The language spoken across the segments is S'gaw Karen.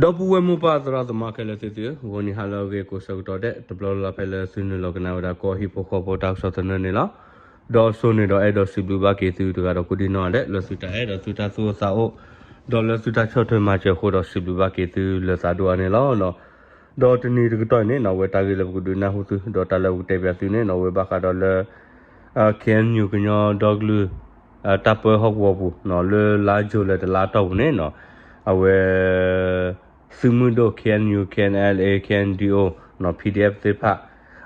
ဒီပုၢ်ဝဲၢ်မိၢ်ပၢ်သရၣ်သမါခဲလၢာ်သ့ၣ်သုဧၢ, ဂီၤနံၤဟါလၢအဂ့ၤကိးဆၢကတီၢ်ဒဲး တဘျီလၢ်လၢ်ဖဲလၢသုနုာ်လီၤကနၣ်ဝဲဒၣ်ကီၢ်ဟံၣ်ဖိဃီဖိတၢ်ကစီၣ်သနၢၣ်န့ၣ်လီၤ. ဒီးစိန့ၣ်ဒီးအဲၣ်ဒိးစံးဘျုးဘၣ်က့ၤသုတဂၤဒီးကိးဒံနီၢ်ဂၤဒဲး လၢသုတၢ်အဲၣ်ဒီးသုတၢ်သူၣ်အိၣ်သးအိၣ် ဒီးလၢသုတၢ်ဆီၣ်ထွဲမၤစၢၤအဃိဒီးစံးဘျုးဘၣ်က့ၤသုလၢသးဒိၣ်အါန့ၣ်လီၤ. ဒီးတနံၤတကတီၢ်အံၤန့ၣ်နီၢ် အဝဲတၢ်ဂ့ၢ်လၢပကဒုးနၢ်ဟူသု ဒီးတၢ်လၢပကတဲပၠးသုန့ၣ်နီၢ် အဝဲဘၣ်ဃးဒီးလၢ KNU ကညီဒီကလုာ် တၢ်ပၢဟီၣ်ကဝီၤပူၤနီၢ် လၢလါယူၤလံတလါတီၢ်ပူၤန့ၣ်နီၢ် အဝဲ သုးမုၢ်ဒိၣ် KNU KNLA KNDO နီၢ် PDF သ့ၣ်တဖၣ်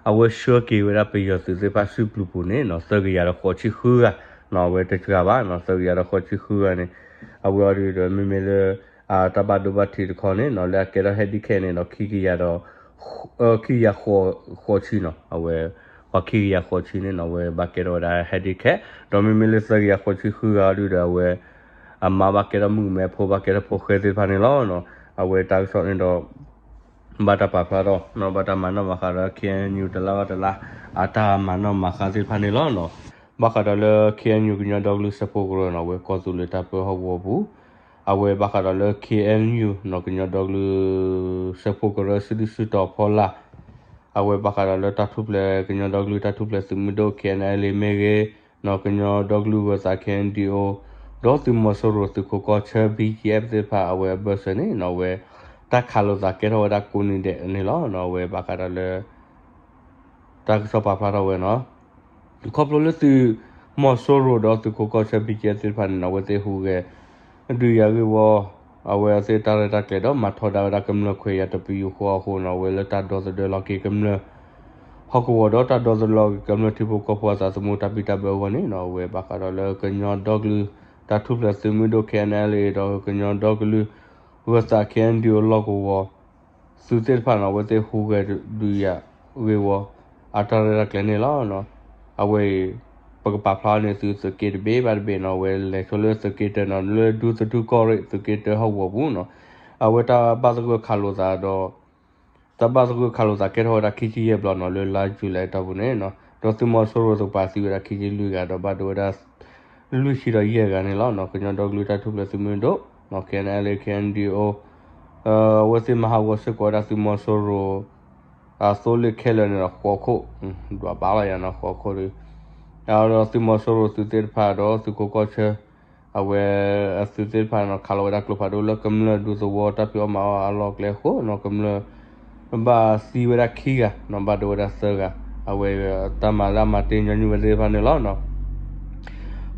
အဝဲဆှၢက့ၤဝဲဒၣ်ပယီၤသုးသ့ၣ်တဖၣ်စုပျုၤပူၤန့ၣ်နီၢ် သၢကယၤဒီးဃိးဆံဃုဂၤနီၢ် အဝဲတစှၤဘၣ်နီၢ် သၢကယၤဒီးဃိးဆံဃုဂၤန့ၣ် အဝဲအီၤဒုးဒီးမ့မ့ၢ်လၢ တၢ်ဘၣ်ဒိဘၣ်ထံးတခီန့ၣ်နီၢ် လၢအကဲထီၣ်ဟဲဒံၣ်ခဲန့ၣ်နီၢ် ခံကယၤဒီး ခံကယၤဃိးဆံနီၢ် အဝဲ ပှၤခံကယၤဃိးဆံန့ၣ်နီၢ် အဝဲဘၣ်ကဲထီၣ်ဝဲဒၣ်ဟဲဒံၣ်ခဲ ဒီးမ့မ့ၢ်လၢသၢကယၤဃိးဆံဃုဂၤအီၤဒုးဒီးအဝဲ အမါဘၣ်ကဲထီၣ်မုၣ်ကမဲဖိ ဘၣ်ကဲထီၣ်ဖိဃဲသ့ၣ်တဖၣ်န့ၣ်လီၤ. အဝဲတၢ်ကစီၣ်န့ၣ်ဒီး ဘၣ်တၢ်ပာ်ဖျါထီၣ်နီၢ် ဘၣ်တၢ်မၤနီၣ်မၤဃါဒီး KNU တလါဘၣ်တလါ အတၢ်မၤနီၣ်မၤဃါသ့ၣ်တဖၣ်န့ၣ်လီၤ. ဘၣ်ဃးဒီးလၢ KNU ကညီဒီကလုာ်စၢဖှိၣ်ကရၢနီၢ် အဝဲကီၢ်သူလ့ၤတၢ်ပၢဟီၣ်ကဝီၤပူၤ အဝဲဘၣ်ဃးဒီးလၢ KNU နီၢ် ကညီဒီကလုာ် စၢဖှိၣ်ကရၢစုဒုၣ်စုတီၤဖီလာ် အဝဲဘၣ်ဃးဒီးလၢတၢ်ထူၣ်ဖျဲး ကညီဒီကလုာ်တၢ်ထူၣ်ဖျဲးသုးမုၢ်ဒိၣ် KNLA မ့ၢ်ဂ့ၤနီၢ် ကညီဒီကလုာ်ဂၢၤသး KNDO ဒီးသုးမီၤစိရိၤသုးခိးကီၢ်ဆၢ BGF သ့ၣ်တဖၣ် အဝဲအဘၢၣ်စၢၤန့ၣ်နီၢ် အဝဲ တၢ်ခးလိာ်သးကဲထီၣ်ဝဲဒၣ်ကိးနံၤဒဲးန့ၣ်လီၤ. အဝဲဘၣ်ဃးဒီးလၢ တၢ်ကစီၣ်ပာ်ဖျါထီၣ်ဝဲနီၢ် ခီဖျိလၢသုးမီၤစိရိၤဒီးသုးခိးကီၢ်ဆၢ BGF သ့ၣ်တဖၣ်န့ၣ်နီၢ် အဝဲသ့ၣ်ဟူးဂဲၤ ဒုးယၤဂ့ၢ်ဝီ အဝဲသ့ၣ်တၢ်ရဲၣ်တၢ်ကျဲၤဒီးမၤထီဒါဝဲဒၣ်ကမျၢၢ်ခွဲးယာ်တပယူာ်ဃီအဃိနီၢ် အဝဲလၢတၢ်ဒီသဒၢလီၤက့ၤကမျၢၢ် ဟီၣ်ကဝီၤဒီးတၢ်ဒီသဒၢလီၤက့ၤကမျၢၢ်ထံဖိကီၢ်ဖိအသးသမူတၢ်ဘံၣ်တၢ်ဘၢအဂီၢ်န့ၣ်နီၢ် အဝဲဘၣ်ဃးဒီးလၢကညီဒီကလုာ်တၢ်ထူၣ်ဖျဲးသုးမုၢ်ဒိၣ် KNLA ဒီးကညီဒီကလုာ်ဂၢၤသး KNDO လီၢ်ကဝီၤ သုးသ့ၣ်တဖၣ်နီၢ် အဝဲသ့ၣ်ဟူးဂဲၤဒုးယၤဂ့ၢ်ဝီ အတၢ်ရဲၣ်တၢ်ကျဲၤန့ၣ်လီၤ. အဝဲအံၤ ပကပာ်ဖျါန့ၢ်သုသုးက့တဘ့ၣ်ဘၣ်တဘ့ၣ်နီၢ် အဝဲလဲၤဆိလၢသုးက့တၢနီၢ် လၢဒူသထူၣ်ကီၢ်ရ့ၣ် သုးက့တၢဟီၣ်ကဝီၤပူၤနီၢ် အဝဲတၢ်ဘၣ်သဂၢၢ်ခးလိာ်သးဒီး တၢ်ဘၣ်သဂၢၢ်ခးလိာ်သးကဲထီၣ်ဝဲဒၣ်ခံဆံယဲၢ်ဘျီနီၢ် လၢလါယူၤလံအတီၢ်ပူၤန့ၣ်နီၢ် ဒီးသုးမီၤစိရိၤသပှၢ်သံဝဲဒၣ်ခံဆံလွံၢ်ဂၤ ဒီးဘၣ်ဒိဝဲဒၣ် လွံၢ်ဆံဒီးယဲၢ်ဂၤန့ၣ်လီၤ. ကညီဒီကလုာ်တၢ်ထူၣ်ဖျဲးသုးမုၢ်ဒိၣ်နီၢ် KNLA KNDO အဝဲသ့ၣ်မၤဟးဂီၤစ့ၢ်ကီးဝဲဒၣ်သုးမီၤစိရိၤ အသိလ့ၣ်ခဲလၢာ်န့ၣ်ဒီးဃိးခိၣ် ဒွးဘၣ်လီၤယၤနီၢ် ဃိးခိၣ်ဒီး ဒီးသုးမီၤစိရိၤသုးသ့ၣ်တဖၣ်ဒီးသုးခိးကီၢ်ဆၢ အဝဲအသုးသ့ၣ်တဖၣ်နီၢ် ခးလီၤဝဲဒၣ်ကျိဖးဒိၣ်လၢကမျၢၢ်ဒူသဝီတၢ်ဖံးအီၣ်မၤအီၣ်အလီၢ်ကျဲအဃိနီၢ် ကမျၢၢ် ဘၣ်သံဝဲဒၣ်ခံဂၤနီၢ် ဘၣ်ဒိဝဲဒၣ်သၢဂၤ အဝဲတၢ်မၤလၢအမၤတ့ၢ်ညီနုၢ်ဝဲသ့ၣ်တဖၣ်န့ၣ်လီၤ.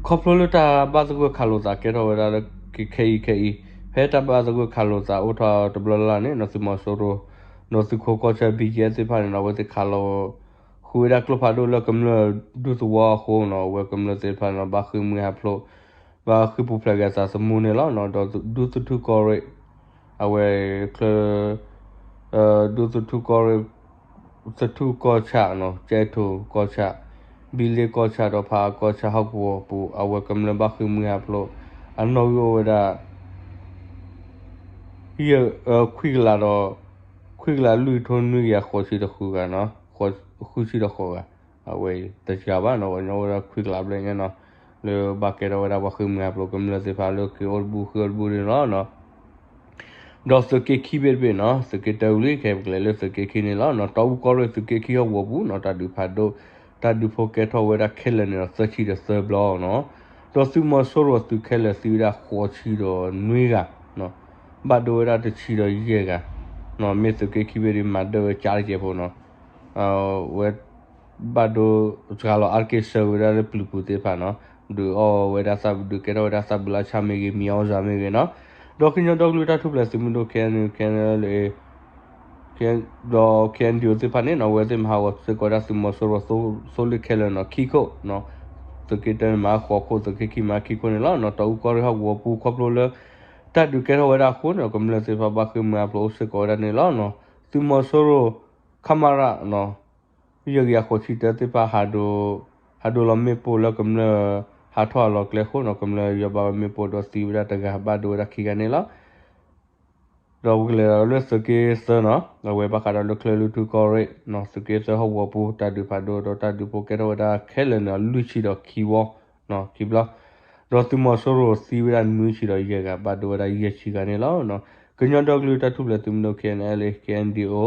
ခီဖျိလၢတၢ်ဘၣ်သဂၢၢ်ခးလိာ်သးကဲထီၣ်ဝဲဒၣ်လၢ ခဲအံၤခဲအံၤ ဖဲတၢ်ဘၣ်သဂၢၢ်ခးလိာ်သးအိၣ်ထီၣ်တဘျီလၢ်လၢ်န့ၣ်နီၢ် သုးမီၤစိရိၤ ဒီးသုးခိးကီၢ်ဆၢ BGF သ့ၣ်တဖၣ်န့ၣ်နီၢ် အဝဲသ့ၣ်ခးလီၤ ဃုဝဲဒၣ်ကျိဖးဒိၣ်လၢကမျၢၢ်ဒူသဝီအဃိနီၢ် အဝဲကမျၢၢ်သ့ၣ်တဖၣ်န့ၣ်နီၢ် ဘၣ်ဃ့ၢ်မှံဟးဖျိး ဘၣ်ဃ့ၢ်ပူၤဖျဲးက့ၤအသးသမူန့ၣ်လီၤ. ဒီးဒူသထူၣ်ကီၢ်ရ့ၣ် အဝဲချၢ ဒူသထူၣ်ကီၢ်ရ့ၣ် သထူၣ်ကီၢ်ဆၣ်နီၢ် ကဲထိၣ်ကီၢ်ဆၣ် ဘံလ့ကီၢ်ဆၣ်ဒီးဖးအကီၢ်ဆၣ်ဟီၣ်ကဝီၤပူၤ အဝဲကမျၢၢ်ဘၣ်ဃ့ၢ်မှံဟးဖျိး အနီၣ်ဂံၢ်အိၣ်ဝဲဒၣ် ယဲၢ် ခွံကလးဒီး ခွံကလးလွံၢ်ထိနွံကယၤဃိးဆံဒီးဃုဂၤနီၢ် ဃုဆံဒီးဃိးဂၤ အဝဲတစှၤဘၣ်နီၢ် ပှၤကညီအိၣ်ဝဲဒၣ်ခွံကလးဘျဲၣ်ညါနီၢ် လၢဘၣ်ကဲထီၣ်ဝဲဒၣ်ပှၤဃ့ၢ်မှံဟးဖျိးကမျၢၢ်သ့ၣ်တဖၣ်လၢက့ၤအိၣ်တဘူၣ်ဃ့အိၣ်တဘူၣ်န့ၣ်လီၤ. ဒီးသုးက့ခံဘ့ၣ်တဘ့ၣ်နီၤ, သုးက့တၢဝံၤလံ ခဲအံၤပကလဲၤလၢသုးက့ခံန့ၣ်လီၤ. တီအူကီၢ်ရ့ၣ်သုးက့ခံဟီၣ်ကဝီၤပူၤနီၤ တၢ်ဒုးဖးဒိၣ် တၢ်ဒုးဖိကဲထီၣ်ဝဲဒၣ်ခဲလၢာ်န့ၣ်ဒီး သၢဆံဒီးသၢဘျီနီၤ. ဒီးသုးမီၤစိရိၤသုးခဲလၢာ်သံဝဲဒၣ်ဃိးဆံဒီးနွံဂၤ, ဘၣ်ဒိဝဲဒၣ်တဆံဒီးယဲၢ်ဂၤ, မ့ၢ်သုးက့ခံဘ့ၣ်ဒ်မၤဒၢဝဲကၠါတကဲးဖိနီၤ ဝဲ ဘၣ်ဒိ စှၤလီၤအါတက့ၢ်ဆၢဝဲဒၣ်လၢပျုၤပူၤသ့ၣ်တဖၣ်နီၤ, ဒုးအီၣ်ဝဲဒၣ်သၣ်ဘုး ဒုးကဲထီၣ်ဝဲဒၣ်သၣ်ဘုးလၢဆၣ်မ့ၢ်ဂ့ၤ မံၤအီၣ်စၢ်မ့ၢ်ဂ့ၤနီၤ, ဒီးကညီဒီကလုာ်တၢ်ထူၣ်ဖျဲးသုးမုၢ်ဒိၣ် ခဲအံၤန့ၣ် ခဲအံၤန့ၣ် ဒီး ခဲအံၤန့ၣ် သ့ၣ်တဖၣ်န့ၣ်နီၤ အဝဲသ့ၣ်မၤဟးဂီၤစ့ၢ်ကီးဝဲဒၣ်သုးမီၤစိရိၤသိလ့ၣ်ခဲလၢာ်နီၤ ခံခိၣ်, သုးက့တၢန့ၣ်မၤဃိးခိၣ် သုးက့ခံမၤခံခိၣ်န့ၣ်လီၤ. တီအူကီၢ်ရ့ၣ်ဟီၣ်ကဝီၤပူၤခီဖျိလၢ တၢ်ဒုးကဲထီၣ်ဝဲဒၣ်အဃိန့ၣ် ကမျၢၢ်သ့ၣ်တဖၣ်ဘၣ်ဃ့ၢ်မှံဟးဖျိးအိၣ်စ့ၢ်ကီးဝဲဒၣ်န့ၣ်လီၤ. သုးမီၤစိရိၤ ခမရ ယဲၢ်ကယၤဃိးဆံတၢသ့ၣ်တဖၣ် ဟးဒိးလီၤမ့ၣ်ပိၢ်လၢကမျၢၢ် ဟးထီၣ်အလီၤကျဲအဃိနီၤ ကမျၢၢ်ယီၤဘၣ်ဝဲမ့ၣ်ပိၢ်ဒီးသံဝဲဒၣ်တဂၤ ဘၣ်ဒိဝဲဒၣ်ခံဂၤန့ၣ်လီၤ. ဒီးပကလဲၤဒီးလၢသုးက့သၢနီၤ အဝဲဘၣ်ဃးဒီးလၢချၢၣ်လွံၢ်ထူၣ်ကီၢ်ရ့ၣ်နီၤ သုးက့သၢဟီၣ်ကဝီၤပူၤ တၢ်ဒုးဖးဒိၣ်ဒီးတၢ်ဒုးဖိကဲထီၣ်ဝဲဒၣ်ခဲလၢာ်န့ၣ် လွံၢ်ဆံဒီးခံဝီ ခံဘျီ, ဒီးသုးမီၤစိရိၤသံဝဲဒၣ်နွံဆံဒီးယဲၢ်ဂၤ ဘၣ်ဒိဝဲဒၣ်ယဲၢ်ဆံဂၤန့ၣ်လီၤ. ကညီဒီကလုာ်တၢ်ထူၣ်ဖျဲးသုးမုၢ်ဒိၣ် K N L A K N D O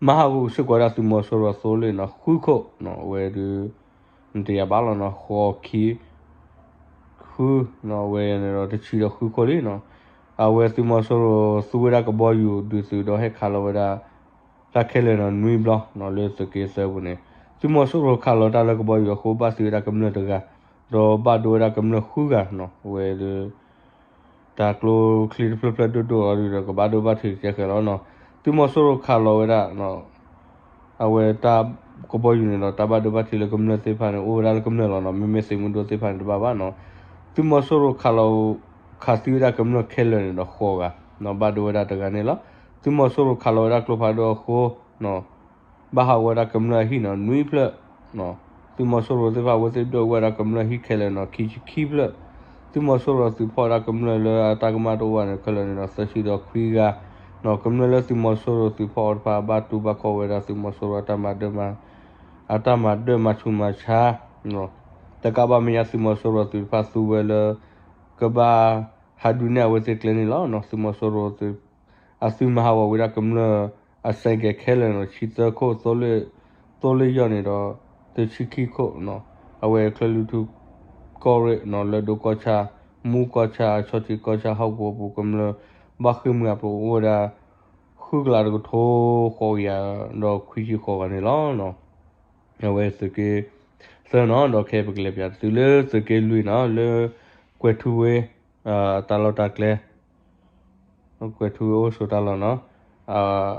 မၤဟးဂီၤစ့ၢ်ကီးဝဲဒၣ်သုးမီၤစိရိၤသိလ့ၣ်နီၤ ဃုခိၣ်နီၤ အဝဲဒုး နတယၤဘၣ်လီၤနီၤ ဃိးခံ ဃုနီၤ အဝဲန့ၣ်ဒီးတဆံဒီးဃုခိၣ်လံနီၤ အဝဲသုးမီၤစိရိၤသူဝဲဒၣ်ကဘီယူၤဒုးသုးဒီးဟဲခးလီၤဝဲဒၣ် တၢ်ခဲလၢာ်နီၤ နွံဘျီနီၤ လၢသုးက့သၢပူၤန့ၣ် သုးမီၤစိရိၤခးလီၤတၢ်လၢကဘီယူၤအဃိ ဘၣ်သံဝဲဒၣ်ကမျၢၢ်တဂၤ ဒီးဘၣ်ဒိဝဲဒၣ်ကမျၢၢ်ဃုဂၤနီၤ အဝဲဒုး တၢ်ကျိချံတဖျၢၣ်ဖျၢၣ်ဒိၣ်ဒိၣ်အီၤဒုးဒီး ကဘၣ်ဒိဘၣ်ထံးကဲဃဲၤလီၤနီၤ သုးမီၤစိရိၤခးလီၤဝဲဒၣ် အဝဲတၢ်ကဘီယူၤန့ၣ်ဒီး တၢ်ဘၣ်ဒိဘၣ်ထံးလၢကမျၢၢ်သ့ၣ်တဖၣ်န့ၣ် အိၣ်ဝဲဒၣ်လၢကမျၢၢ်လီၤနီၤ မ့မ့ၢ်သုးမုၢ်ဒိၣ်သ့ၣ်တဖၣ်န့ၣ်တဘၣ်ဘၣ်နီၤ သုးမီၤစိရိၤခးလီၤ ခးသံဝဲဒၣ်ကမျၢၢ်ခဲလၢာ်န့ၣ်ဒီးဃိးဂၤနီၤ ဘၣ်ဒိဝဲဒၣ်တဂၤန့ၣ်လီၤ သုးမီၤစိရိၤခးလီၤဝဲဒၣ်ကျိဖးဒိၣ်အဃိ ဘၣ်ဟးဂီၤဝဲဒၣ်ကမျၢၢ်အဟံၣ်နီၤ နွံဖျၢၣ် သုးမီၤစိရိၤသ့ၣ်တဖၣ်အဝဲသ့ၣ်ဒွဲၣ်ဝဲဒၣ်ကမျၢၢ်ဟံၣ်ခဲလၢာ်နီၤ ခံဆံခံဖျၢၣ် သုးမီၤစိရိၤသုးဖီၣ်ဝဲဒၣ်ကမျၢၢ်လၢအတၢ်ကမၣ်တအိၣ်ဘၣ်န့ၣ်ခဲလၢာ်န့ၣ်ဒီး သၢဆံဒီးခွံဂၤ ကမျၢၢ်လၢသုးမီၤစိရိၤသုးဖီၣ်အီၤတဖၣ် ဘၣ်တူၢ်ဘၣ်ခီၣ်ဝဲဒၣ်သုးမီၤစိရိၤအတၢ်မၤဒၢၣ်မၤ အတၢ်မၤဒၢၣ်မၤဆူးမၤဆါ တကးဘၣ်မဲာ်ညါသုးမီၤစိရိၤသုးတဖၣ်သူဝဲလၢ ကဘၣ်ဟးဒုးနဲၣ်အဝဲသ့ၣ်ကျဲန့ၣ်လီၤ. သုးမီၤစိရိၤသုး အသုးမၤဟးဂီၤဝဲဒၣ်ကမျၢၢ်အစဲးကဲးခဲလၢာ်နီၤ ဆံသၢခိၣ် သိလ့ၣ်ယီၢ်န့ၣ်ဒီး တဆံခံခိၣ်နီၤ အဝဲချၢၣ်လွံၢ်ထူၣ်ကီၢ်ရ့ၣ်နီၤ လၢၢ်ဒိၣ်ကီၢ်ဆၣ် မူကီၢ်ဆၣ် ဆီထံးကီၢ်ဆၣ်ဟီၣ်ကဝီၤပူၤကမျၢၢ် ဘၣ်ဃ့ၢ်မှံဟးဖျိးအိၣ်ဝဲဒၣ် ဃုကလးတကထိဃိးကယၤဒီးခွံဆံဃိးဂၤန့ၣ်လီၤ. အဝဲသုးက့သၢနီၤ ဒီးခဲအံၤပကလဲၤပၠးသုလၢသုးက့လွံၢ်နီၤ လၢကွဲၤထူဝ့ တၢ်လီၢ်တၢ်ကျဲ ကွဲၤထူဝ့အိၣ်ဆိးတၢ်လီၢ်နီၤ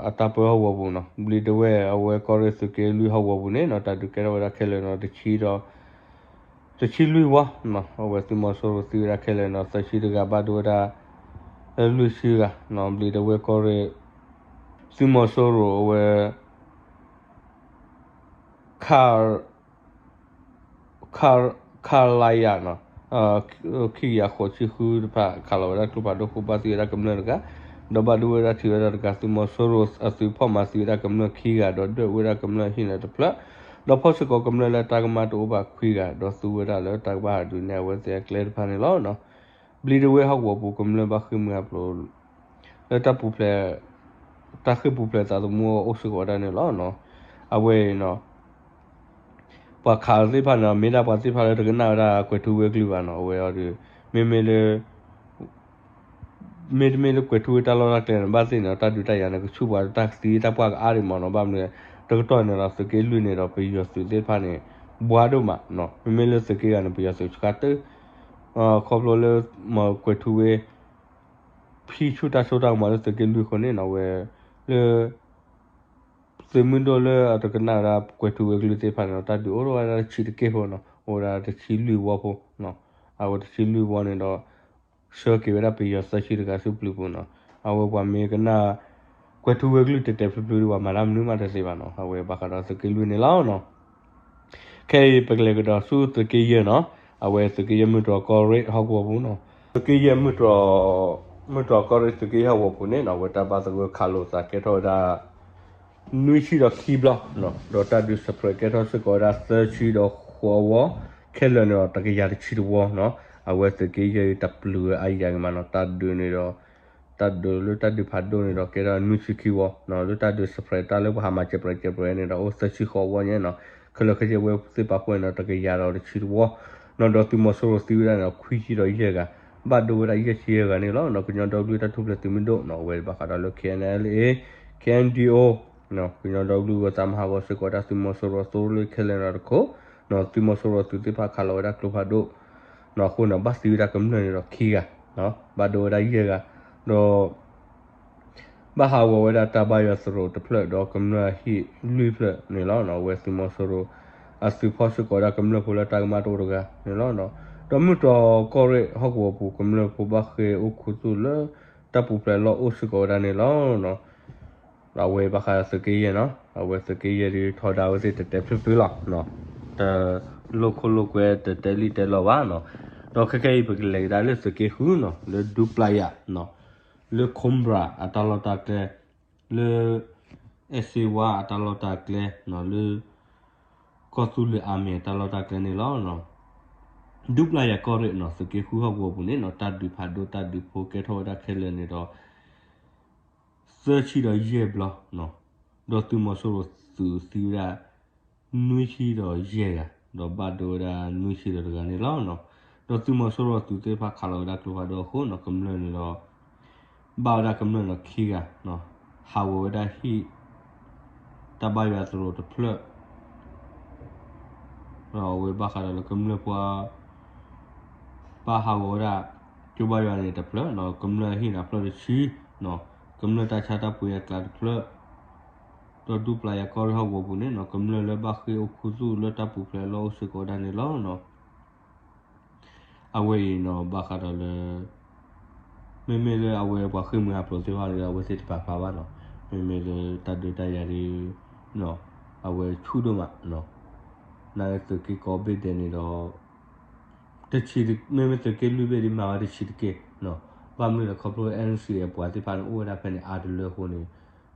အတၢ်ပၢဟီၣ်ကဝီၤပူၤနီၤ ဘျံးဒဝဲၢ်အဝဲကီၢ်ရ့ၣ်သုးက့လွံၢ်ဟီၣ်ကဝီၤပူၤန့ၣ်နီၤ တၢ်ဒုးကဲထီၣ်ဝဲဒၣ်ခဲလၢာ်နီၤ တဆံဒီး တဆံလွံၢ်ဝီနီၤ အဝဲသုးမီၤစိရိၤသံဝဲဒၣ်ခဲလၢာ်နီၤ သၢဆံတဂၤဘၣ်ဒိဝဲဒၣ် လွံၢ်ဆံဂၤနီၤ ဘျံးဒဝဲၢ်ကီၢ်ရ့ၣ် သုးမီၤစိရိၤအဝဲ ခ ခ ခလရ နီၤ ခံကယၤဃိးဆံဃုတဖၣ် ခးလီၤဝဲဒၣ်ကျိဖးဒိၣ်ဃိ ဘၣ်သံဝဲဒၣ်ကမျၢၢ်တဂၤ ဒီးဘၣ်ဒိဝဲဒၣ်ထံဝဲဒၣ်တဂၤ သုးမီၤစိရိၤအသုးဖီၣ်မၤသံဝဲဒၣ်ကမျၢၢ်ခံဂၤ ဒီးဒွဲၣ်ဝဲဒၣ်ကမျၢၢ်ဟံၣ်န့ၣ်တဖျၢၣ် ဒီးဖီၣ်စ့ၢ်ကီးကမျၢၢ်လၢတၢ်ကမၣ်တအိၣ်ဘၣ်ခွံဂၤ ဒီးသူဝဲဒၣ်လၢတၢ်ကဘၣ်ဟးဒုးနဲၣ်အဝဲသ့ၣ်အကျဲတဖၣ်န့ၣ်လီၤ. ဘျံးဒဝဲၢ်ဟီၣ်ကဝီၤပူၤကမျၢၢ်ဘၣ်ဃ့ၢ်မှံဟးဖျိး လၢတၢ်ပူၤဖျဲး တၢ်ဃ့ၢ်ပူၤဖျဲးသးသမူအိၣ်စ့ၢ်ကီးဝဲဒၣ်န့ၣ်လီၤ. အဝဲအံၤနီၤ ပှၤခးသ့ၣ်တဖၣ်န့ၣ် မ့ၢ်ဒၣ်ပှၤသ့ၣ်တဖၣ်လၢတကနၣ်ဝဲဒၣ်ကွဲၤထူဝ့ကလုၢ်ဘၣ်နီၤ အဝဲအီၤဒီး မ့မ့ၢ်လၢ မ့တမ့ၢ်လၢကွဲၤထူဝ့တၢ်လီၢ်တၢ်ကျဲန့ၣ် ဘၣ်သ့ၣ်န့ၣ် တၢ်ဒုးတၢ်ယၤန့ၣ် ကဆူၣ်ပှၤတၢ်သံတၢ်ပှၢ်ကအါဒံးမးနီၤ ဘၣ်မနုၤ တကတီၢ်န့ၣ်ဒီး သုးက့လွံၢ်န့ၣ်ဒီး ပယီၤသုးသ့ၣ်တဖၣ်န့ၣ် ဘှါဒိၣ်မးနီၤ မ့မ့ၢ်လၢသုးက့ဂၤန့ၣ် ပယီၤသုးဆှါတၢၢ် ခီဖျိလၢ မ့ၢ်ကွဲၤထူဝ့ ဖံဆူၣ်တၢ်စိတၢ်ကမီၤလၢသုးက့လွံၢ်အဃိန့ၣ်နီၤ အဝဲ လၢ သုးမုၢ်ဒိၣ်လၢအတကနၣ်ဝဲဒၣ်ကွဲၤထူဝ့ကလုၢ်သ့ၣ်တဖၣ်န့ၣ်ဒီး တၢ်ဒုးအိၣ်ထီၣ်ဝဲဒၣ်တဆံတက့ၢ်ဖိနီၤ အိၣ်ဝဲဒၣ်တဆံလွံၢ်ဝီဖိ အဝဲတဆံလွံၢ်ဝီန့ၣ်ဒီး ဆှၢက့ၤဝဲဒၣ်ပယီၤသၢဆံတဂၤဆူပျုၤပူၤနီၤ အဝဲပှၤမ့ၢ်ကနၣ် ကွဲၤထူဝ့ကလုၢ်တဲာ်တဲာ်ဖျုးဖျုးဒီး ပှၤမၤတၢ်မနုၤမးတသ့ဘၣ်နီၤ အဝဲဘၣ်ဃးဒီးသုးက့လွံၢ်န့ၣ်လီၤ. ခဲအံၤပကလဲၤကဒီးဆူသုးက့ယဲၢ်နီၤ အဝဲသုးက့ယဲၢ်မုၢ်တြီၤကီၢ်ရ့ၣ်ဟီၣ်ကဝီၤပူၤနီၤ သုးက့ယဲၢ် မုၢ်တြီၤကီၢ်ရ့ၣ်သုးက့ယဲၢ်ဟီၣ်ကဝီၤပူၤန့ၣ်နီၤ အဝဲတၢ်ဘၣ်သဂၢၢ်ခးလိာ်သးကဲထီၣ်ဝဲဒၣ် နွံဆံဒီးခံဘျီ ဒီးတၢ်ဒုးစဲးဖရဲးကဲထီၣ်စ့ၢ်ကီးဝဲဒၣ်သၢဆံဒီးဃိးဝီ ခဲလၢာ်န့ၣ်ဒီးတကယၤတဆံတဝီနီၤ အဝဲသုးက့ယဲၢ်အံၤတပျုာ်ဝဲအါယၤက့ၤမးနီၤ တၢ်ဒုးန့ၣ်ဒီး တၢ်ဒုးလၢတၢ်ဒုးဖးဒိၣ်န့ၣ်ဒီးကဲထီၣ်နွံဆံခံဝီ လၢတၢ်ဒုးစဲးဖရဲးတၢ်လၢပှၤဟးမၤစဲးဖရဲးစဲးဖရဲးန့ၣ်ဒီးအိၣ်သၢဆံဃိးဝီညါနီၤ ခဲလၢာ်ခဲဆ့ဝဲသ့ၣ်ပာ်ဖှိၣ်န့ၣ်ဒီးတကယၤဒီးတဆံတဝီ ဒီးသုးမီၤစိရိၤသံဝဲဒၣ်န့ၣ်ဒီးခွံဆံဒီးယဲၢ်ဂၤ ဘၣ်ဒိဝဲဒၣ်ယဲၢ်ဆံယဲၢ်ဂၤန့ၣ်လီၤ. ကညီဒီကလုာ်တၢ်ထူၣ်ဖျဲးသုးမုၢ်ဒိၣ်နီၤ အဝဲဘၣ်ဃးဒီးလၢ K N L A K N D O ကညီဒီကလုာ်အဂီၢ် သးမၤဟးဂီၤစ့ၢ်ကီးဝဲဒၣ်သုးမီၤစိရိၤအသိလ့ၣ်ခဲလၢာ်န့ၣ်တခိၣ် သုးမီၤစိရိၤသုးသ့ၣ်တဖၣ်ခးလီၤဝဲဒၣ်ကျိဖးဒိၣ် အဃိန့ၣ် ဘၣ်သံဝဲဒၣ်ကမျၢၢ်န့ၣ်ဒီးခံဂၤ ဘၣ်ဒိဝဲဒၣ်ယဲၢ်ဂၤ ဒီး ဘၣ်ဟးဂီၤဝဲဒၣ်တၢ်ဘါယွၤသရိာ်တဖျၢၣ်ဒီးကမျၢၢ်ဟံၣ်လွံၢ်ဖျၢၣ်န့ၣ်လီၤ. အဝဲသုးမီၤစိရိၤ အသုးဖီၣ်စ့ၢ်ကီးဝဲဒၣ်ကမျၢၢ်ဖိလၢတၢ်ကမၣ်တအိၣ်တဂၤန့ၣ်လီၤ. ဒီးမုၢ်တြီၤကီၢ်ရ့ၣ်ဟီၣ်ကဝီၤပူၤ ကမျၢၢ်ဖိဘၣ်ဃ့ၢ်အိၣ်ခူသူၣ်လၢ တၢ်ပူၤဖျဲးလီၢ်အိၣ်စ့ၢ်ကီးဝဲဒၣ်န့ၣ်လီၤ. အဝဲဘၣ်ဃးသုးက့ယဲၢ်နီၤ အဝဲသုးက့ယဲၢ်ဒုးထီဒါဝဲသ့ၣ်တဲာ်တဲာ်ဖျုးဖျုးလီၤ. တလိၣ်ခိၣ်လိၣ်ကွဲတဲာ်တဲာ်လံာ်တဲာ်လီၤဘၣ်နီၤ. ဒီးခဲကဲအံၤပကလဲၤကဒါလၢသုးက့ဃုနီၤ လၢဒူပျၢ်ယၣ် လၢ Cobra အတၢ်လီၢ်တၢ်ကျဲ လၢ အဲၣ်စ့ဝါအတၢ်လီၢ်တၢ်ကျဲ လၢ ကီၢ်သူလ့ၤအမ့ၢ်အတၢ်လီၢ်တၢ်ကျဲန့ၣ်လီၤ. ဒူပျၢ်ယၤကီၢ်ရ့ၣ်နီၤ သုးက့ဃုဟီၣ်ကဝီၤပူၤန့ၣ်နီၤ တၢ်ဒုးဖးဒိၣ်တၢ်ဒုးဖိကဲထီၣ်ဝဲဒၣ်ခဲလၢာ်န့ၣ်ဒီး သၢဆံဒီးယဲၢ်ဘျီနီၤ, ဒီးသုးမီၤစိရိၤသုးသံဝဲဒၣ် နွံဆံဒီးယဲၢ်ဂၤ, ဒီးဘၣ်ဒိဝဲဒၣ်နွံဆံဒီးတဂၤန့ၣ်လီၤနီၤ. ဒီးသုးမီၤစိရိၤသုးသ့ၣ်တဖၣ်ခးလီၤဝဲဒၣ်ကျိဖးဒိၣ်အဃိနီၤ ကမျၢၢ်န့ၣ်ဒီး ဘၣ်ဝဲဒၣ်ကမျၢၢ်နီၤခံဂၤနီၤ, ဟးဂီၤဝဲဒၣ်ဟံၣ် တၢ်ဘါယွၤသရိာ်တဖျၢၣ် ဒီးအဝဲဘၣ်ဃးဒီးလၢကမျၢၢ်ဖိ ဘၣ်ဟးဂီၤဝဲဒၣ် ကၠိဘါယွၤန့ၣ်တဖျၢၣ်နီၤ, ကမျၢၢ်ဟ့ၣ်နၤဖျၢၣ်တဆံနီၤ, ကမျၢၢ်တၢ်ဆါတၢ်ပှ့ၤအကျါတဖျၢၣ်, ဒီးဒူပျၢ်ယၤကီၢ်ရ့ၣ်ဟီၣ်ကဝီၤပူၤန့ၣ်နီၤ ကမျၢၢ်လၢဘၣ်ဃ့ၢ်အိၣ်ခူသူၣ်လၢတၢ်ပူၤဖျဲးအလီၢ်အိၣ်စ့ၢ်ကီးဝဲဒၣ်န့ၣ်လီၤနီၤ. အဝဲအံၤနီၤ ဘၣ်ဃးဒီးလၢ မ့မ့ၢ်လၢအဝဲပှၤဃ့ၢ်မှံဟးဖျိးသ့ၣ်တဖၣ်န့ၣ်ဒီး အဝဲသ့ၣ်တပာ်ဖျါဘၣ်နီၤ, မ့မ့ၢ်လၢတၢ်ဒုးတၢ်ယၤဒ် အဝဲဆူၣ်ဒိၣ်မးနီၤ, နာ်လၢသုးက့ကိးဘ့ၣ်ဒဲးန့ၣ်ဒီး တဆံး မ့မ့ၢ်သုးက့လွံၢ်ဘ့ၣ်ဒ်မၤဝဲတဆံးတက့ၢ်နီၤ, ဘၣ်မနုၤလဲၣ်ခီဖျိ NCA အပှၤသ့ၣ်တဖၣ်န့ၣ် အိၣ်ဝဲဒၣ်ဖဲန့ၣ်အါတလၢအဃိန့ၣ်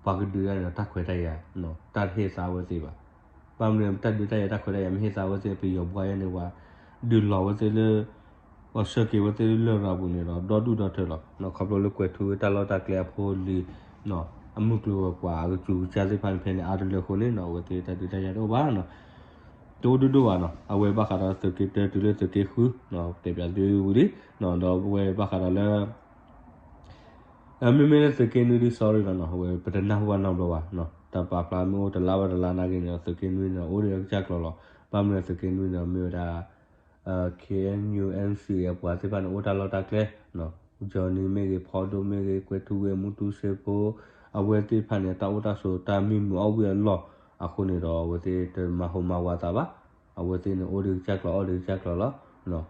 ပှၤကဒုးဒၣ်န့ၣ်ဒီးတၢ်ခွဲးတၢ်ယာ်နီၤ တၢ်တဟ့ၣ်သါဝဲသ့ၣ်ဘၣ်. ဘၣ်မနုၤတၢ်ဒုးတၢ်ယၤတၢ်ခွဲးတၢ်ယာ်မ့ၢ်ဟ့ၣ်သါဝဲသ့ၣ် ပယီၤဘှါယဲန့ၣ် ပှၤဒုးလီၤဝဲသ့ၣ်လၢ ပှၤဆှၢက့ၤဝဲသ့ၣ်လၢလရာ်ပူၤန့ၣ်ဒီး ဒီဒူၣ်ဒီထၢလီၤ. ခီဖျိလၢကွဲးထူဝ့တၢ်လီၢ်တၢ်ကျဲအဖိလံၤ အမုၢ်ကျိၤဝဲၤကွာ်အကစူၤကစၢ်သ့ၣ်တဖၣ်န့ၣ် ဖဲန့ၣ်အါတလၢအဃိန့ၣ်နီၤ အဝဲသ့ၣ်တၢ်ဒုးတၢ်ယၤတအိၣ်ဘၣ်နီၤ, တအိၣ်ဒိၣ်ဒိၣ်ဘၣ်နီၤ. အဝဲဘၣ်ဃးဒီးသုးက့တၢတုၤလၢသုးက့ဃုနီၤ တဲပၠးသုဝံၤလံနီၤ, ဒီးအဝဲဘၣ်ဃးဒီးလၢ မ့မ့ၢ်လၢသုးက့နွံဒ် sorry လီၤနီၤ, အဝဲပတနၢ်ဟူဘၣ်နီတဘျီဘၣ်နီၤ, တၢ်ပာ်ဖျါမ့ၢ်အိၣ်တလါဘၣ်တလါနာ်က့န့ၣ်ဒီး သုးက့နွံန့ၣ်ဒီး အိၣ်ဒီးကစၢ်ကျိၤလီၤ. ဘၣ်မနုၤသုးက့နွံန့ၣ်ဒီး မ့ၢ်ဝဲဒၣ် KNU NCA အပှၤသ့ၣ်တဖၣ်န့ၣ် အိၣ်တၢ်လီၢ်တၢ်ကျဲ Johnny မ့ၢ်ဂ့ၤ ဖီဒိၣ်မ့ၢ်ဂ့ၤ ကွဲးထူဝ့ မူတူစ့ဖိ အဝဲသ့ၣ်တဖၣ်န့ၣ် တၢ်အိၣ်တၢ်ဆိးတၢ်မံမုာ်အီၣ်ဝံၣ်အလီၢ်အဃိန့ၣ်ဒီး အဝဲသ့ၣ်တမၤဟူးမၤဝးသးဘၣ်. အဝဲသ့ၣ်န့ၣ် အိၣ်ဒီးကစၢ်ကျိၤ အီၣ်ဒီးကစၢ်ကျိၤလီၤ.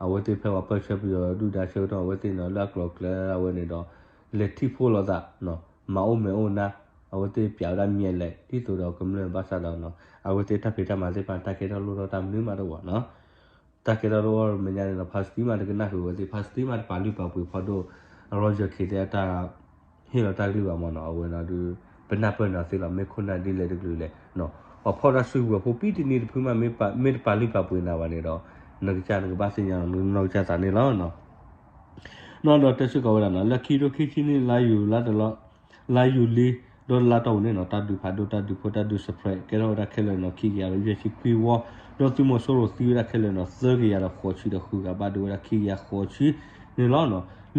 အဝဲသ့ၣ်ဖဲပှၤပၢၢ်ဆၢပယီၤဒုၣ်ဒါဆၢကတီၢ် အဝဲသ့ၣ်န့ၣ်ဒီး လၢအကျိၤအကျဲအဝဲန့ၣ်ဒီး လဲၤထံၣ်ဖှိၣ်လိာ်သး မၤအိၣ်မဲာ်အိၣ်နါ, အဝဲသ့ၣ်ပၠးဝဲဒၣ်မံၤအလဲၣ် ဒ်သိးဒီးကမျၢၢ်ဘၣ်ဆၣ်ဒီး အဝဲသ့ၣ်တၢ်ဖံးတၢ်မၤသ့ၣ်တဖၣ် တၢ်ကဲထီၣ်လိၣ်ထီၣ်တၢ်မနုၤမးတအိၣ်ဘၣ်နီၤ. တၢ်ကဲထီၣ်လိၣ်ထီၣ်မဲာ်ညါန့ၣ်ဒီး ဖါစတံမးတကနၣ်ဃုာ်ဝဲသ့ၣ် ဖါစတံမးတပာ်လုၢ်ပာ်ပှ့ၤဖီဒိၣ် Roger Khin သ့ၣ်အတၢ် ဟ့ၣ်လီၤတၢ်ကလုၢ်ဘၣ်မးနီၤ, အဝဲန့ၣ်ဒီး ပနၢ်ပၢၢ်နၤသ့လီၤ မ့ၢ်ခိၣ်နၢ်ဒ်လဲၣ်တကလုာ်လဲၣ်, ပှၤဖီၣ်တၢ်စုကဝဲၤဖိပံတနံၤတဖုမး မ့ၢ်တပာ်လုၢ်ပာ်ပှ့ၤနၤဘၣ်န့ၣ်ဒီး နကစၢ်နကဘၣ်သ့ၣ်ညါနီၤ နနီၢ်ကစၢ်သးန့ၣ်လီၤ. နီၢ်ဒီးတဲစ့ၢ်ကီးဝဲဒၣ်နီၤ လၢခံထိခံဆံနံၣ် လါယူၤလါတလီၢ် လါယူၤလံ ဒီးလါတီၢ်ပူၤန့ၣ်နီၤ တၢ်ဒုးဖးဒိၣ်တၢ်ဒုးဖိတၢ်ဒုး suppress ကဲထီၣ်ဝဲဒၣ်ခဲလၢာ်နီၤ ခံကယၤဒီးယဲၢ်ဆံခွံဝီ, ဒီးသုးမီၤစိရိၤသံဝဲဒၣ်ခဲလၢာ်နီၤ သၢကယၤဒီးဃိးဆံဒီးဃုဂၤ ဘၣ်ဒိဝဲဒၣ်ခံကယၤဃိးဆံန့ၣ်လီၤ.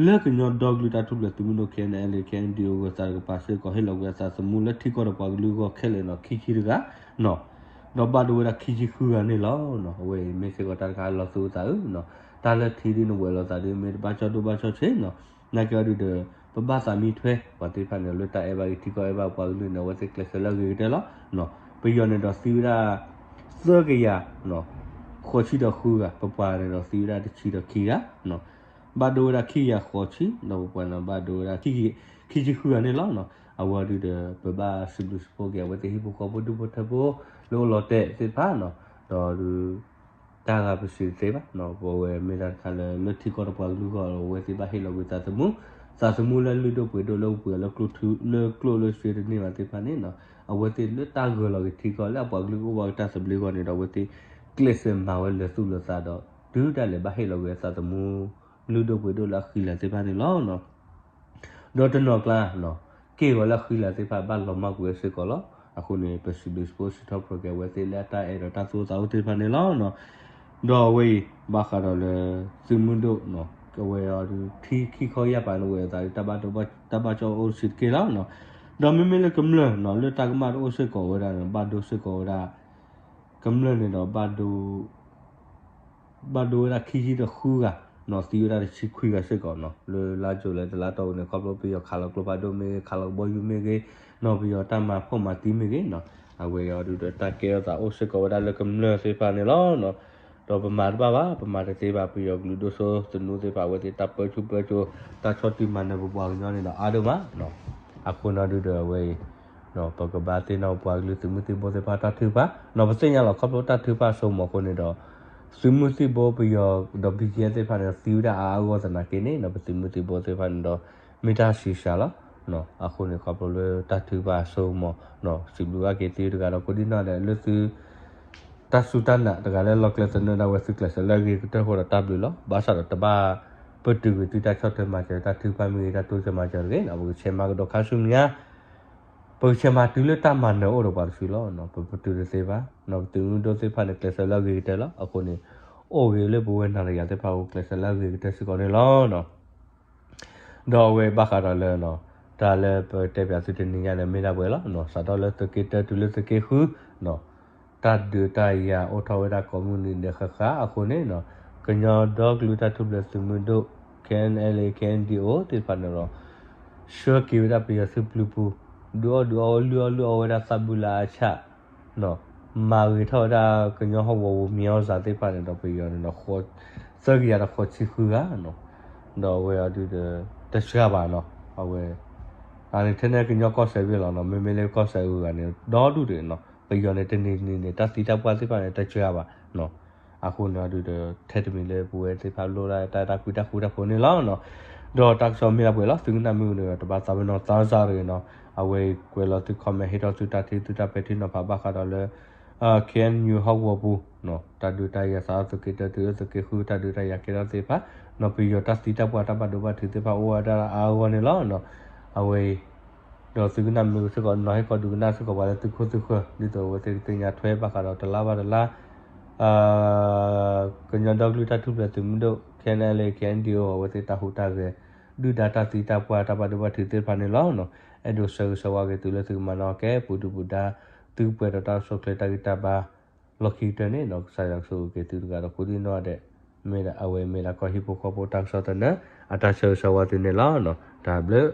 လၢကညီဒီကလုာ်တၢ်ထူၣ်ဖျဲးသုးမုၢ်ဒိၣ် KNLA KNDO ဂၢၤသးတကပၤစ့ၢ်ကီး ဟ့ၣ်လီၤကွံာ်အသးသမူလၢထံကီၢ်ဒီးပှၤကလုာ်အဂီၢ်ခဲလၢာ်နီၤ ခံဆံတဂၤနီၤ, ဒီးဘၣ်ဒိဝဲဒၣ်ခံဆံဃုဂၤန့ၣ်လီၤ. အဝဲအံၤမ့ၢ်စ့ၢ်ကီးတၢ်တခါလီၤသူအသးဧၢ, တၢ်လၢထံဒ်နဝဲၤလီၤသးဒ်မ့ၢ်တဘၣ်ကၠီၣ်ဒိၣ်ဘၣ်ကၠီၣ်ဆံးနီၤ, နာ်က့အီၤဒုဒီး ပဘၣ်သးမံထွဲ ပှၤသ့ၣ်တဖၣ်န့ၣ် လၢတၢ်အဲၣ်ဘၣ်က့ၤထံကီၢ်အဲၣ်ဘၣ်ပှၤကလုာ်န့ၣ် အဝဲသ့ၣ်ကျဲးစၢးလၢအဂ့ၤကတၢၢ်လီၤ. ပယီၤန့ၣ်ဒီးသံဝဲဒၣ် သၢကယၤ ဃိးဆံဒီးဃုဂၤ, ပပှၤန့ၣ်ဒီးသံဝဲဒၣ်တဆံဒီးခံဂၤ, ဘၣ်ဒိဝဲဒၣ်ခံကယၤဃိးဆံ, ဒီးပပှၤန့ၣ်ဘၣ်ဒိဝဲဒၣ်ခံဆံဃုဂၤန့ၣ်လီၤ. အဝဲဒုဒီး ပဘၣ်စံးဘျုးစံးဖှိၣ်က့ၤ အဝဲသ့ၣ်ဟံၣ်ဖိဃီဖိဒူၣ်ဖိထၢဖိ လၢအိၣ်လီၤတဲာ်သ့ၣ်တဖၣ်နီၤ, ဒီးဒု တၢ်ဂၤပစံးတသ့ဘၣ်နီၤ, ပဝဲမ့ၢ်တၢ်တခါလၢ လၢထံကီၢ်ဒီးပှၤကလုာ်အဂီၢ် အဝဲသ့ၣ်ဘၣ်ဟ့ၣ်လီၤကွံာ်သးသမူ, သးသမူလၢလုၢ်ဒိၣ်ပှ့ၤဒိၣ်လၢပှ့ၤအီၤလၢကျိၣ်လၢစ့တန့ၢ်ဘၣ်သ့ၣ်တဖၣ်န့ၣ်နီၤ, အဝဲသ့ၣ်လၢတၢ်ဂၢၢ်လီၤက့ၤထံကီၢ်လၢအပှၤကလုာ်ကအိၣ်ဘၣ်ကတၢၢ်သဘျ့အဂီၢ်န့ၣ်ဒီး အဝဲသ့ၣ်ကျဲးစၢးမၤဝဲလၢာ်သူၣ်လၢာ်သးဒီး တုၤဒၣ်လဲာ်ဘၣ်ဟ့ၣ်လီၤကွံာ်အသးသမူ လုၢ်ဒိၣ်ပှ့ၤဒိၣ်လၢအဃံလၤသ့ၣ်တဖၣ်န့ၣ်လီၤ. ဒီးတနီၤကျါနီၤ, က့ၢ်ဂီၤလၢအဃံလၤသ့ၣ်တဖၣ်ဘၣ်လီၤမၢ်ကွံာ်ဝဲစ့ၢ်ကီးလီၤ. အဃိန့ၣ် ပစံးဘျုးစံးဖှိၣ်စံးထီၣ်ပတြၢၤက့ၤအဝဲသ့ၣ်လၢအတၢ်အဲၣ်ဒီးတၢ်သူၣ်အိၣ်သးအိၣ်သ့ၣ်တဖၣ်န့ၣ်လီၤ. ဒီးအဝဲအံၤ ဘၣ်ဃးဒီးလၢ သုးမုၢ်ဒိၣ်နီၤ, အဝဲအံၤဒုး ထံခံခီယၢ်ပၤန့ၣ်ဝဲအသးဒုး တၢ်ဘၣ်ကၠီၣ်အိၣ်တဆံးတက့ၢ်လီၤ. ဒီးမ့မ့ၢ်လၢကမျၢၢ်နီၤ လၢတၢ်ကမၣ်တအိၣ်စ့ၢ်ကီးဝဲဒၣ်န့ၣ် ဘၣ်ဒိစ့ၢ်ကီးဝဲဒၣ် ကမျၢၢ်န့ၣ်ဒီး ဘၣ်ဒိဝဲဒၣ်ခံဆံဒီးဃုဂၤနီၤ, သံဝဲဒၣ်တဆံခွံဂၤစ့ၢ်ကီးနီၤ, လၢလါကၠိလဲတလါတီၢ်ပူၤန့ၣ် ခီဖျိပယီၤခးလီၤကျိဖးဒိၣ်မ့ၢ်ဂ့ၤ, ခးလီၤကဘီယူၤမ့ၢ်ဂ့ၤ, နီၤပယီၤတၢ်မၤဖှီၣ်မၤသံမ့ၢ်ဂ့ၤနီၤ, အဝဲအံၤဒုးဒီးတၢ်ကဲထီၣ်သးအိၣ်စ့ၢ်ကီးဝဲဒၣ်လၢကမျၢၢ်သ့ၣ်တဖၣ်န့ၣ်လီၤ. ဒီးပမၤတဘၣ်ဘၣ်, ပမၤတသ့ဘၣ်, ပယီၤကလုာ်ဒိၣ်စိသနူသ့ၣ်တဖၣ် အဝဲသ့ၣ်တၢ်ပၢဆူၣ်ပၢစိး တၢ်ဆီၣ်တံၢ်မၤနၢၤပပှၤကညီန့ၣ်ဒီးအါဒိၣ်မးနီၤ, အဃိန့ၣ်ဒုးဒီးအဝဲအံၤ ပကဘၣ်သ့ၣ်နီၣ်ပပှၤကလုာ်သုးမုၢ်သံၣ်ဘိသ့ၣ်တဖၣ်တၢ်ထုကဖၣ်နီၤ, ပသ့ၣ်ညါလီၤခီဖျိတၢ်ထုကဖၣ်အစိကမီၤအဃိန့ၣ်ဒီး သုးမုၢ်သံၣ်ဘိပယီၤဒီး ဘံကဲသ့ၣ်တဖၣ်န့ၣ်ဒီး သံဝဲဒၣ်အါအါဂီၢ်ဂီၢ်သနာ်က့န့ၣ်နီၤ, ပသုးမုၢ်သံၣ်ဘိသ့ၣ်တဖၣ်န့ၣ်ဒီး မ့ၢ်တၢ်ဆံးစှၤလီၤ. အဃိန့ၣ် ခီဖျိလၢတၢ်ထုကဖၣ်အစိကမီၤနီၤ, စံးဘျုးဘၣ်က့ၤသုတဂၤဒီးကိးဒံနီၢ်ဒဲးလၢသု တၢ်စူၢ်တၢ်နာ်တဂၤလၢလီၢ်ကျဲသနၢၣ်ဒၣ်ဝဲသုကျဲးစၢးလၢအဂ့ၤကတၢၢ်အဃိဒီးတၢ်ဘျုးလီၤ. ဘၣ်ဆၣ်ဒီးတဘၣ်ပတုာ်ကွံာ်သုတၢ်ဆီၣ်ထွဲမၤစၢၤ တၢ်ထုကဖၣ်မ့ၢ်ဂ့ၤ တၢ်တိစၢၤမၤစၢၤတဂ့ၤ, ပကဆဲးမၤကဒီးခါဆူညါ ပကဆဲးမၤတုၤလၢတၢ်မၤနၢၤအိၣ်ဒီးပှၤတစုလီၤ. ပပတုာ်တသ့ဘၣ်, ပသုးမုၢ်ဒိၣ်သ့ၣ်တဖၣ်န့ၣ် ကျဲးစၢးလၢအဂ့ၤကတၢၢ်လီၤ. အဃိန့ၣ် အိၣ်ဂ့ၤလၢပဝဲနၤဒီးယၤသ့ၣ်တဖၣ်အဃိ ကျဲးစၢးလၢအဂ့ၤကတၢၢ်စ့ၢ်ကီးန့ၣ်လီၤ. ဒီးအဝဲဘၣ်ဃးဒီးလၢ တၢ်လၢပတဲပၠးသုတနံၤညါန့ၣ် မ့ၢ်ဒၣ်ပှဲၤလီၤ. စးထီၣ်လၢသုးက့တၢတုၤလၢသုးက့ဃု တၢ်ဒုးတၢ်ယၤအိၣ်ထီၣ်ဝဲဒၣ်ကိးမုၢ်နံၤဒဲးဃၣ်ဃၣ်အဃိန့ၣ် ကညီဒီကလုာ်တၢ်ထူၣ်ဖျဲးသုးမုၢ်ဒိၣ် K N L A K N D O သ့ၣ်တဖၣ်န့ၣ်ဒီး ဆှၢက့ၤဝဲဒၣ်ပယီၤသုးပျုၤပူၤ ဒုးအီၣ်ဒုးအီဝဲ လုၢ်အီၣ်လုၢ်အီဝဲဒၣ်သၣ်ဘုလၢအဆၣ် မၤဂ့ၤထီၣ်ဝဲဒၣ်ကညီဟီၣ်ကဝီၤပူၤ မံၤအီၣ်စၢ်သ့ၣ်တဖၣ်န့ၣ်ဒီး ပယီၤန့ၣ်ဒီး သၢကယၤဒီးဃိးဆံဃုဂၤနီၤ, ဒီးအဝဲအီၤဒုးဒီး တစှၤဘၣ်နီၤ, အဝဲ အန့ၣ်ထဲန့ၣ်ကညီကီၢ်စဲၣ်ဘၣ်လီၤနီၤ, မ့မ့ၢ်လၢကီၢ်စဲၣ်အဂုၤအဂၤန့ၣ် ဒီဒူၣ်ဒံးနီၤ, ပယီၤန့ၣ်တနံၤနံၤန့ၣ် တၢ်သံတၢ်ပှၢ်သ့ၣ်တဖၣ်န့ၣ် တစှၤဘၣ်နီၤ, အဃိန့ၣ်အီၤဒုးဒီး ထဲတမံၤလၢပဝဲသ့ၣ်တဖၣ်လိၣ်ဒၣ်တၢ်အဲၣ်တၢ်ကွံတၢ်ဃူတၢ်ဖိးန့ၣ်လီၤနီၤ, ဒီးတၢ်ကစီၣ်မ့ၢ်ဒၣ်ပှဲၤလီၤ, သုကနၣ်မ့ၢ်ဝံၤဒီး တဘၣ်သးပ့ၤနီၣ်သးစၢ်တဂ့ၤနီၤ, အဝဲကွဲးလီၤသု comment ဟ့ၣ်ထီၣ်သုတၢ်ထံၣ်သုတၢ်ပဲာ်ထံနီၤဖးဘၣ်ဃးဒီးလၢ K N U ဟီၣ်ကဝီၤပူၤ တၢ်ဒုးတၢ်ယၤစးထီၣ်သုးက့တၢတုၤလၢသုးက့ဃု တၢ်ဒုးတၢ်ယၤကဲထီၣ်သ့ၣ်တဖၣ်, ဒီးပယီၤတၢ်သံတၢ်ပှၢ်တၢ်ဘၣ်ဒိဘၣ်ထံးသ့ၣ်တဖၣ်အိၣ်ဝဲဒၣ်အါအါဂီၢ်ဂီၢ်န့ၣ်လီၤ, အဝဲအံၤ ဒီးသုကနၣ်မ့ၢ်စ့ၢ်ကီးနီၤ ဟ့ၣ်ခီဒုးကနၣ်စ့ၢ်ကီးပှၤလၢသုခိၣ်သုဃၢၤ ဒ်သိးအဝဲသ့ၣ်ကသ့ၣ်ညါထွဲဘၣ်ဃးဒီးတလါဘၣ်တလါ ကညီဒီကလုာ်တၢ်ထူၣ်ဖျဲးသုးမုၢ်ဒိၣ် K N L A K N D O အဝဲသ့ၣ်တၢ်ဟူးတၢ်ဂဲၤ ဒုၣ်ဒါတၢ်သံတၢ်ပှၢ်တၢ်ဘၣ်ဒိဘၣ်ထံးသ့ၣ်တဖၣ်န့ၣ်လီၤ. အဲၣ်ဒိးဆၢဂ့ၤဆၢဝါက့ၤသုလၢသုကမၤနၢၤကဲ ပူၤဒုၣ်ပူၤဒါ သုကပှဲၤဒီးတၢ်အိၣ်ဆူၣ်အိၣ်ချ့တၢ်ဂံၢ်တၢ်ဘါ လီၢ်ခံကတၢၢ်န့ၣ်နီၤ, ကစၢ်ယွၤကဆိၣ်ဂ့ၤက့ၤသုတဂၤဒီးကိးဒံနီၢ်ဒဲး, မ့ၢ်ဒၣ်အဝဲမ့ၢ်ဒၣ်ကီၢ်ဟံၣ်ဖိဃီဖိတၢ်ကစီၣ်သနၢၣ် အတၢ်ဆၢဂ့ၤဆၢဝါသုန့ၣ်လီၤ. တၢ်ဘျုး